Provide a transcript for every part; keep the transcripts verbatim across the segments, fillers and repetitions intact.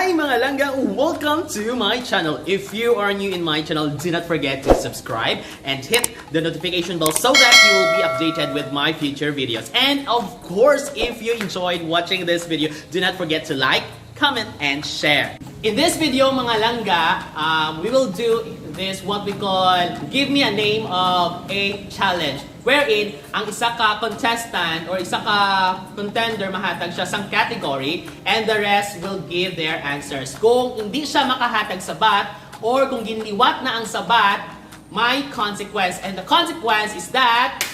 Hi mga langga! Welcome to my channel. If you are new in my channel, do not forget to subscribe and hit the notification bell so that you will be updated with my future videos. And of course, if you enjoyed watching this video, do not forget to like, comment, and share. In this video, mga langga, um, we will do this what we call Give Me a Name of a Challenge, wherein ang isa ka contestant or isa ka contender mahatag siya sang category and the rest will give their answers. Kung hindi siya makahatag sabat or kung ginliwat na ang sabat, may consequence. And the consequence is that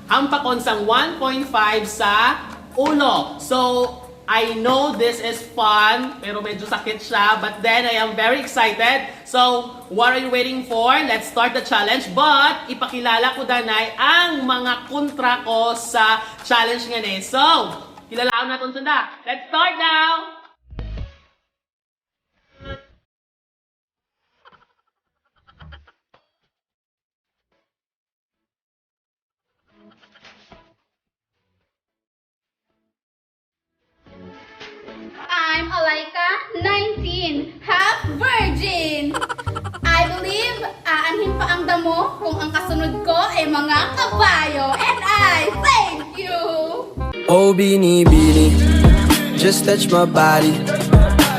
hampakon sang one point five sa ulo. So, I know this is fun, pero medyo sakit siya. But then, I am very excited. So, what are you waiting for? Let's start the challenge. But, ipakilala ko danay ang mga kontra ko sa challenge nga ni. So, kilalaon naton sanda. Let's start now! I'm Alaika, nineteen, half virgin. I believe aanhin pa ang damo kung ang kasunod ko ay mga kabayo. And I thank you! Oh, Beenie, Beenie, just touch my body.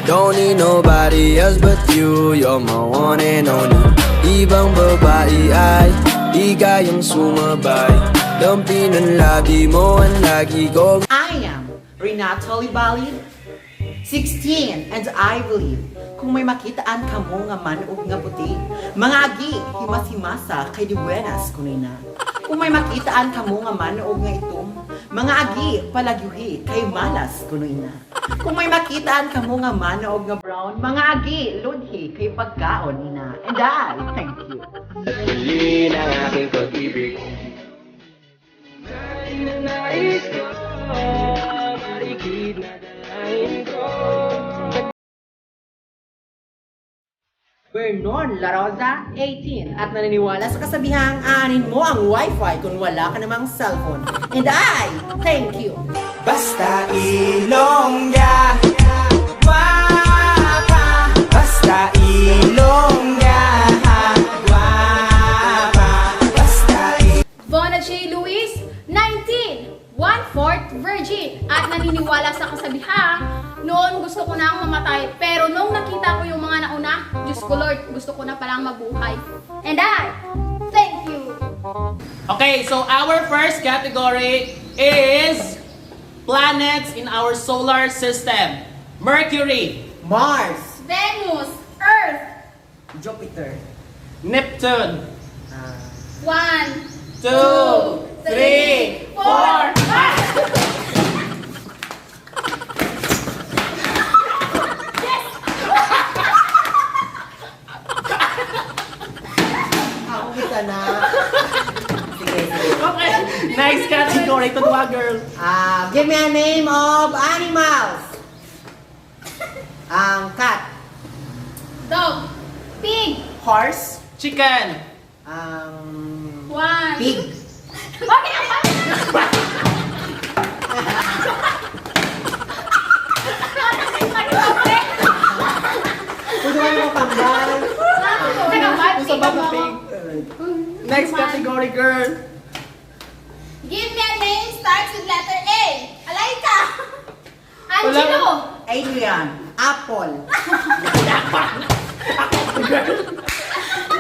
Don't need nobody else but you. You're my one and only. Ibang babae ay di kayang sumabay. Lampi ng labi mo ang lagi ko. I am Renato Libalid, sixteen, and I believe kung may makitaan kamo nga manog nga puti, mga agi, himas-himasa kay di buenas kuno ina. Kung may makitaan kamo nga manog nga itom, mga agi, palagyuhi kay malas kuno ina. Kung may makitaan kamo nga manog nga brown, mga agi, ludhi kay pagkaon ina. And I thank you. Dali ng aking pag-ibig. Dahil na nais ko, marikit na dalahin ko. Vernon La Rosa, eighteen, at naniniwala sa kasabihang aanin mo ang wifi kung wala ka namang cellphone. And I thank you. Basta Ilongga, guwapa. Basta Ilongga, guwapa. Basta Bona J. Luis, nineteen, one-fourth virgin, at naniniwala sa kasabihang, "Noon gusto ko nang mamatay, pero nung nakita ko yung mga nauna, Diyos ko Lord, gusto ko na palang mabuhay." And I thank you. Okay, so our first category is planets in our solar system. Mercury, Mars, Venus, Earth, Jupiter, Neptune. Ah. One, two, three, four. Ako kita na. Sige, sige. Okay. Next category to, girl. Ah, give me a name of animals. Ang cat. Dog. Pig. Horse. Chicken. Ang One. Pig. Bakit ang pag- Pwede ba yung tambal? Taga-mat, Ang sabag ng pig. Next category, girl. Give me a name starts with letter A. Alaika. Angelo. Adrian. Apple.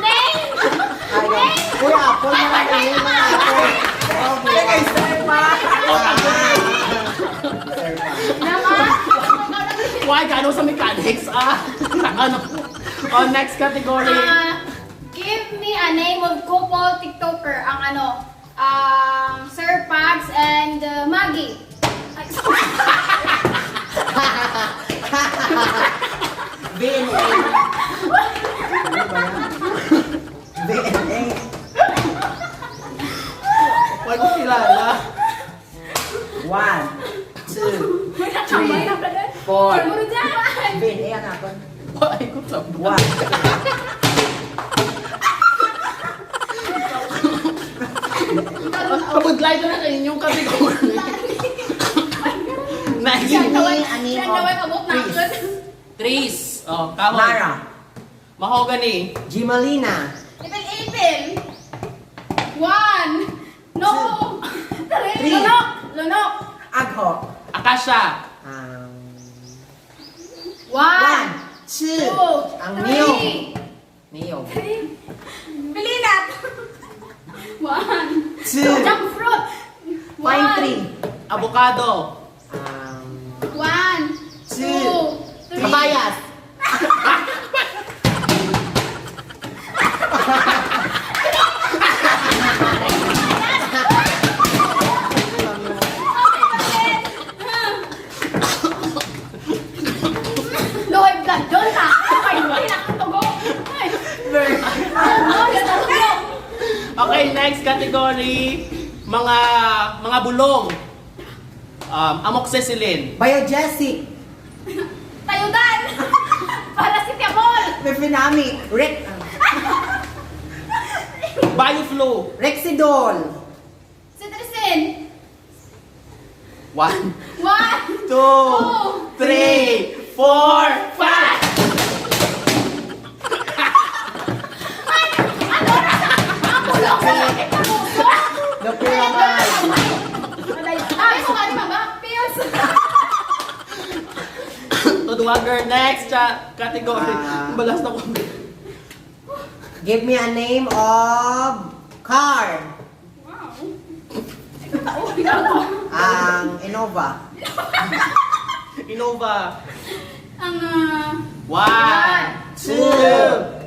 Name. Ay, Name. Uy, apple na lang eh, mga apple. Okay. Ay, kay Stefan. Ah, Stefan. Naman. Why? Gano sa mechanics, ah? Ano? Oh, next category. Ah, give me a name of couple TikToker. Ang ano, Um, Sir Pags and, uh, Maggie. Ay, sorry. V N A. Ano ba yan? V N A. Wala ko kilala. One, two, three, four. Sumunod na. Bin, eh, ang akon. Ay, ko sa One. Pabudlay ko na sa inyong category. Nice. Siya daw ay, Ani siya of daw ay abot na trees. akin. Trees. Oh, kahoy. Mara. Mahogany. Gimalina. Ipil-ipil. One. No. Three. Three. Lunok. Lunok. Agho. Acacia. Um, One. One. Two. Two. Ang Three. niyog. Niyog. Three. Bilinat. One. Two. Jackfruit. Pine One. tree. Avocado. Um, One. Two. Two. Three. Kabayas. Low blood doon ka. Ay, hindi na ang tugo. Ay. Ay, hindi na ang tugo. Okay, next category. Mga mga bulong. Um, amoxicillin. Biogesic. Tayudan. Paracetamol. Mefenamic. Rex. Bioflu. Rexidol. Cetirizine. One, One. two, three, four, five. Ay, ano na sa ang bulong sa sakit ng puso? Loperamide. Ay, sabi ko nga ni Mama, pills. Tudwager, next cha category. Ah. Balas na ko. Give me a name of car. Wow. Ikaw, ikaw. Ang Innova. Innova. Ang, ah, One, two,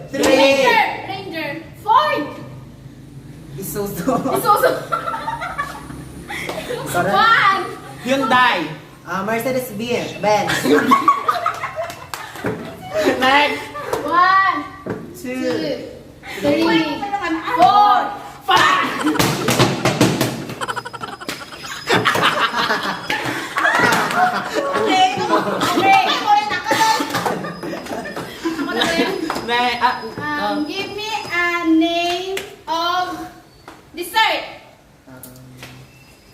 three. Ranger. Ranger. Ford. Isuzu. Isuzu. Correct. One. Hyundai. Ah, Mercedes-Benz. Next. One. Two. Two. Three. Four. Five. Okay. Okay. Ako na ba yan? Ne, ah, Um, give me a name of dessert.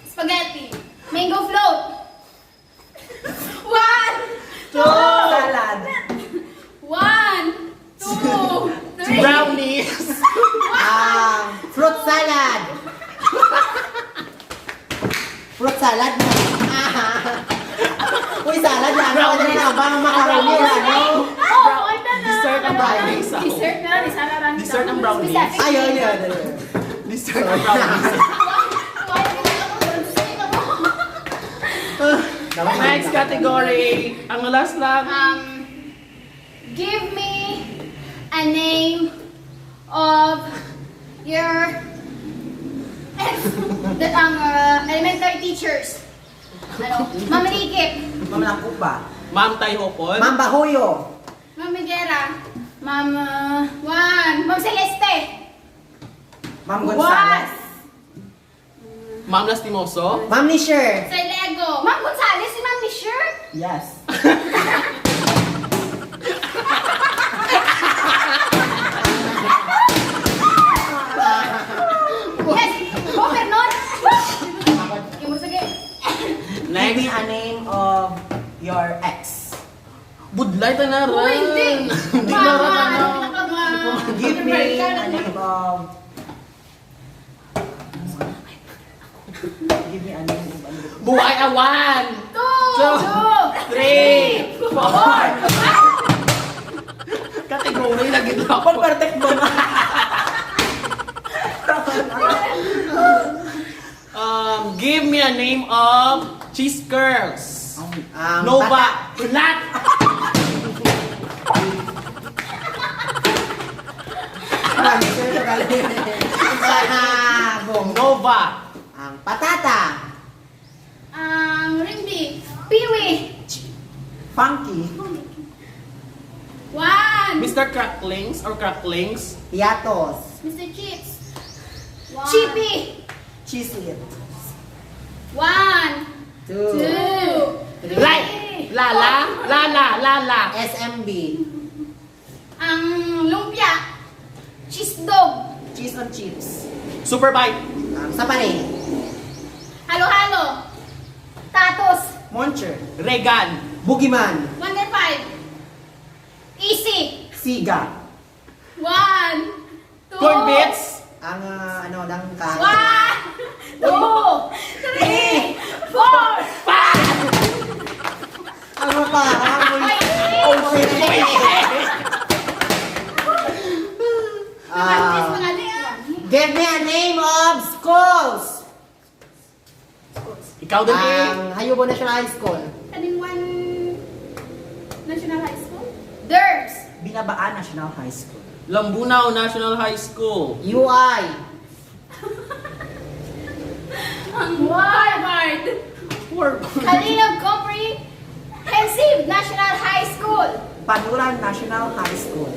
Spaghetti. Mango float. One. Two. Salad. One. Two. Three. Brownies. Ah, fruit salad. Fruit salad na. Uy, salad na. Ano na ba ang macaroni na, no? Oh, ito na. Dessert ang brownies. Dessert na, di sana lang. Dessert ang brownies. Ayun, yun, yun. Dessert ang brownies. Next category. Ang last lang. Um, give me a name of your that ang uh, elementary teachers. Ano? Ma'am Rikip. Ma'am Lakuba. Ma'am Tayhokon. Ma'am Bahoyo. Ma'am Migera. Ma'am uh, Juan. Ma'am Celeste. Ma'am Gonzales. Ma'am Lastimoso. Ma'am Nisher. Sir Lego. Ma'am Gonzales, si Ma'am Nisher? Yes. Yes. Go, Vernon. Yung sige. Give me a name of your ex. Budlay ta na rin. Uy, hindi. Hindi na rin, ano. Give me a name of... Give me a name of... Buhay a one. Two. Three. Four. Category lagi na ako. Perfect ba na? Um, give me a name of cheese curls. Ang Nova. Flat. Answer ka dali. Ang sabong. Nova. Ang patata. Ang Rimbi. Piwi. Funky. One. Mister Cracklings or Cracklings. Piatos. Mister Chips. One. Chippy. Cheez-It. One. Two. Two. Like. Lala. Lala. Lala. S M B. Ang lumpia. Cheese dog. Cheese on chips. Super Bite. Ang sapare. Halo-halo. Tatos. Moncher. Regan. Boogeyman. Wonder five. Easy. Siga. One, two. Corn bits. Ang, ah, ano, ng ka- One, two, three, four, five. Ano pa? Ang Ay, oh, wait, wait, wait. Ah, Practice mga di, ah. Give me a name of schools. Ikaw din, eh. Ang Hayubo National High School. Kaning one National High School? There's. Binabaan National High School. Lambunao National High School. U I. Ang Harvard. Harvard. Kalilog Compre- Comprehensive National High School. Panuran National High School.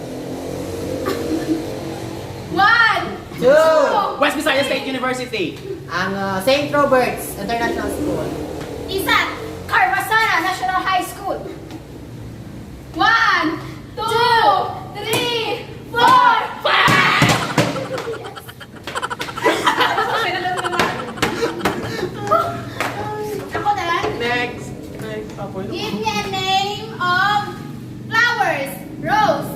One. Two. Two. West Visayas State University. Ang, uh, Saint Robert's International School. Isa. Carvasana National High School. One, two, three, four, five. Ako na lang. Next. Next. Apo, yun. Give me a name of flowers. Rose.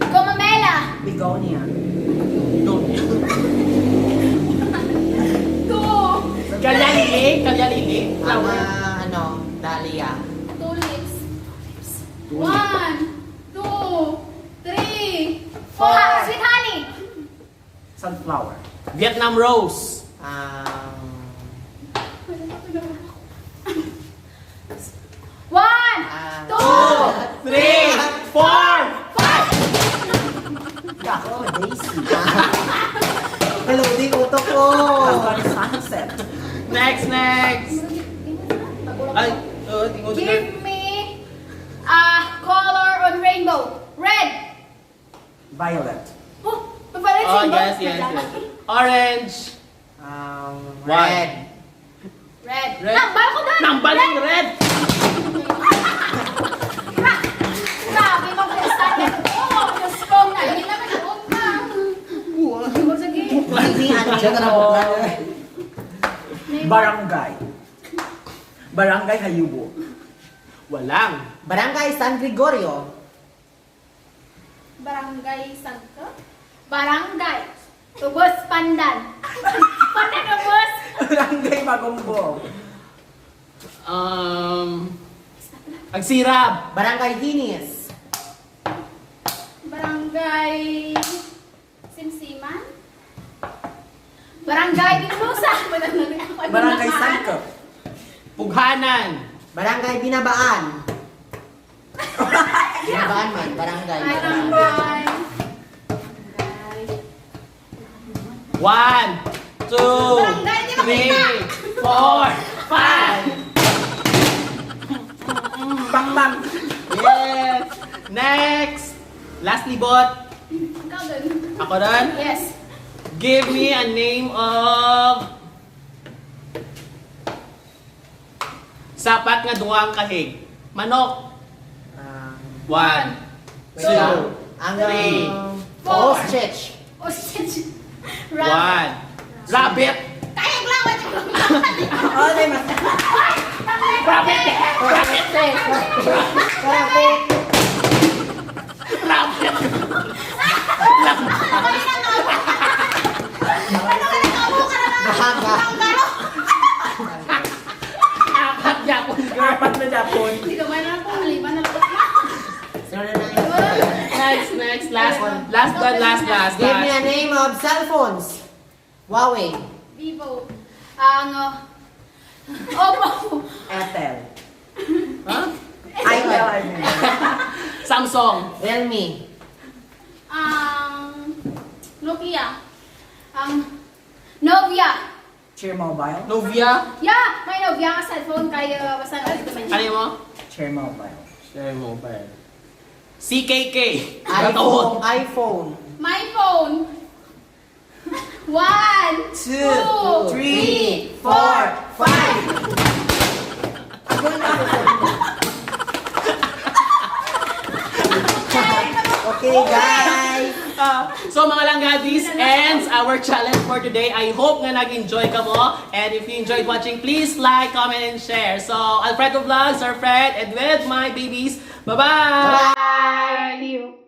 Gomomela. Begonia. Begonia. Two. Kalyalili. Kalyalili. Flower. Ah, ano, dahlia. Tulips. One, two, three, four. Four. Sweet honey. Sunflower. Vietnam rose. Um, One, Ah. two, Two, three, four, five. Ako, Daisy. Hello, di utok ko. Sunset. Next, next. Ay, oh, tingog. Give me a color on rainbow. Red. Violet. Oh, violet. Oh, yes, yes, yes. Orange. Um, One. Red. Red. Red. Nambal ko na! Nambal ang red! Gra-, grabe, mag-start na. Oh, Diyos ko, na, hindi na mag-uot na. Sige. Hindi, ano, Diyan na lang, oh. Barangay. Barangay Hayubo. Walang. Barangay San Gregorio. Barangay Sangka? Barangay Tubos Pandan. Pandan Ubos. Barangay Magumbo. Um, Agsirab. Barangay Hinis. Barangay Simsiman. Barangay Binulusa. Barangay Sangka. Pughanan. Barangay Binabaan. Binabaan man, barangay. Barangay. One, two, Barangay, di ba three, kita? Four, five. Bang, bang. Yes. Next. Last libot. Ikaw dun. Ako dun? Yes. Give me a name of sapat nga duha ang kahig. Manok. Um, One, wait lang. Two, Ang, three, um, four. Ostrich. Ostrich. Rabbit. One. Rabbit. Kaya lang, wait lang. Oh, di ba? Rabbit. Rabbit. Rabbit. Rabbit. Ano ka na, ano ka na? Bahaga. Ang garo. Apat gyapon, girl. Apat na gyapon. Hindi ka man ako, lima na lang. Sorry na. Next, next, last, last one, last, last, Give me a last. Name of cell phones. Huawei. Vivo. Ang, uh, Oppo. Apple. Huh? Itel, I mean. Samsung. Realme. Ang Nokia. Ang Novia. Cheer Mobile. Novia. Yeah, may Novia nga cellphone kay, uh, basta na dito man. Ano mo? Cheer Mobile. Cheer Mobile. C K K. iPhone, iPhone. My phone. One, two, two, three, three, four, four, five. Okay, guys. So mga langga, this ends our challenge for today. I hope nga nag-enjoy kamo. And if you enjoyed watching, please like, comment, and share. So Alfredo Vlogs, Alfred, and with my babies. Bye-bye! See you.